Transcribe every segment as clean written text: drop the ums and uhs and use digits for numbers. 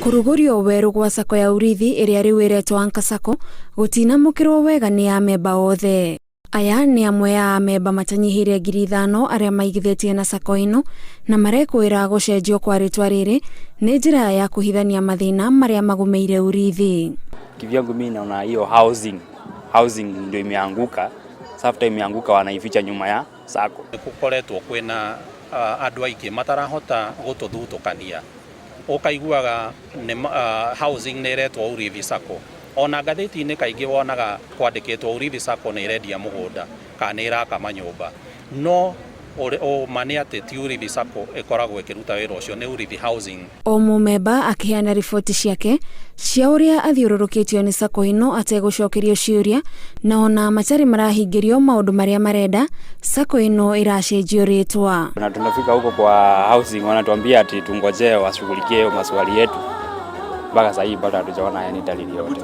Kũrugũrio werũ gwa sacco ya Urithi ĩrĩa rĩu ĩretwo Anchor Sacco gũtinamũkĩrwo wega nĩ amemba othe. Aya nĩ amwe a amemba matanyihĩire 5,000 arĩa maigithĩtie na sacco ĩno na marekũĩra gũcenjio kwa rĩtwa rĩrĩ nĩ njĩra ya kũhithania mathĩna marĩa magũmĩire Urithi. Kivyangu mimi naona hiyo housing ndio imeanguka. Sasa after imeanguka wanaificha nyuma ya sacco. Nĩ gũkoretwo kwĩna andũ aingĩ matarahota gũtũthutũkania, ũkaiguaga nĩ housing nĩ ĩretwo Urithi Sacco. Ona ngathĩti-inĩ kaingĩ wonaga kwandĩkĩtwo Urithi Sacco nĩ ĩrendia mũgũnda kana nĩ ĩraka manyũmba, no ũma nĩ atĩ ti Urithi Sacco ĩkoragwo ĩkĩruta wĩra ũcio, nĩ Urithi Housing. O mũmemba akĩheana riboti ciake cia ũrĩa athiũrũrũkĩtio nĩ sacco ĩno ategũcokerio ciũria, na ona matarĩ marahingĩrio maũndũ marĩa marenda, sacco ĩno ĩracenjio rĩtwa. Na tunafika huko kwa housing, wanatuambia ati tungojee washughulikie maswali yetu. Mpaka sasa hivi bado hatujaona yani dalili yote.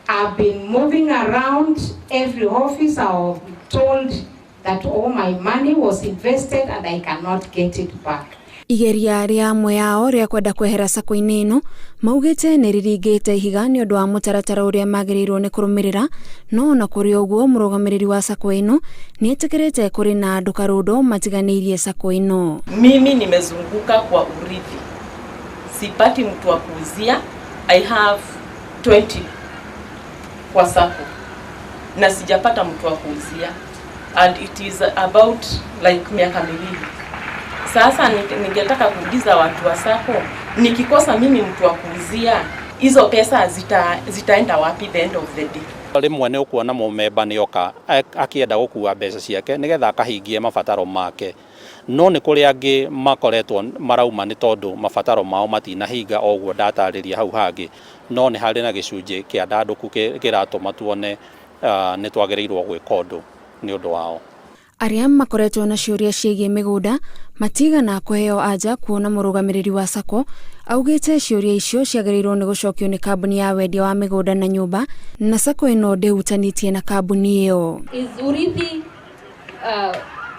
I've been moving around every office. I was told that all my money was invested and I cannot get it back. Igeria rĩa amwe ao rĩa kwenda kwehera sacco-inĩ ĩno maugĩte nĩ rĩringĩte ihiga nĩ ũndũ wa mũtaratara ũrĩa magĩrĩirwo nĩ kũrũmĩrĩra, no ona kũrĩ ũguo mũrũgamĩrĩri wa sacco ĩno nĩ etĩkĩrĩte kũrĩ na andũ karũndo matiganĩirie sacco ĩno. Mimi nimezunguka kwa Urithi, sipati mtu wa kuuzia. I have 20 kwa sacco na sijapata mtu wa kuuzia and it is about like miaka 2 sasa. Ningetaka kuuliza watu wa sacco, nikikosa mimi mtu wa kuuzia hizo pesa zitaenda wapi the end of the day? Rĩmwe nĩ ũkuona mũmemba nĩ oka akĩenda gũkua mbeca ciake nĩgetha akahingie mabataro make, no nĩ kũrĩ angĩ makoretwo marauma nĩ tondũ mabataro mao matinahinga o ũguo ndatarĩria hau hangĩ, no nĩ harĩ na gĩcunjĩ kĩa ndandũku kĩratũma tuone nĩ twagĩrĩirwo gwĩka ũndũ nĩ ũndũ wao. Arĩa makoretwo na ciũria ciĩgiĩ mĩgũnda matigana kũheo anja, kuona mũrũgamĩrĩri wa sacco augĩte ciũria icio ciagĩrĩirwo nĩ gũcokio nĩ kambuni ya wendia wa mĩgũnda na nyũmba, na sacco ĩno ndĩhutanĩtie na kambuni ĩyo. Is Urithi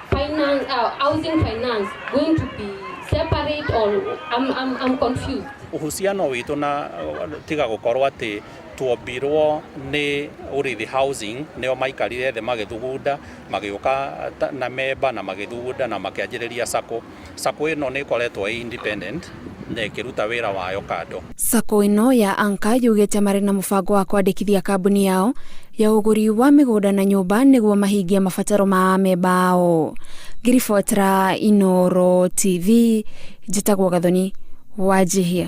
finance, housing finance going to be separate or I'm confused. Uhusiano witũ na tiga gũkorwo atĩ tuombirwo nĩ Urithi Housing, nĩo maikarire thĩ magĩthugunda, magĩũka na memba na magĩthugunda na makĩanjĩrĩria sacco. Sacco ĩno nĩ ĩkoretwo ĩ independent na ĩkĩruta wĩra wayo kando. Sacco ĩno ya Anchor yugĩte marĩ na mũbango wa kwandĩkithia kambuni yao ya ũgũri wa mĩgũnda na nyũmba nĩguo mahingie mabataro ma amemba ao. Ngĩribotera Inooro TV, njĩtagwo Gathoni Wanjihia.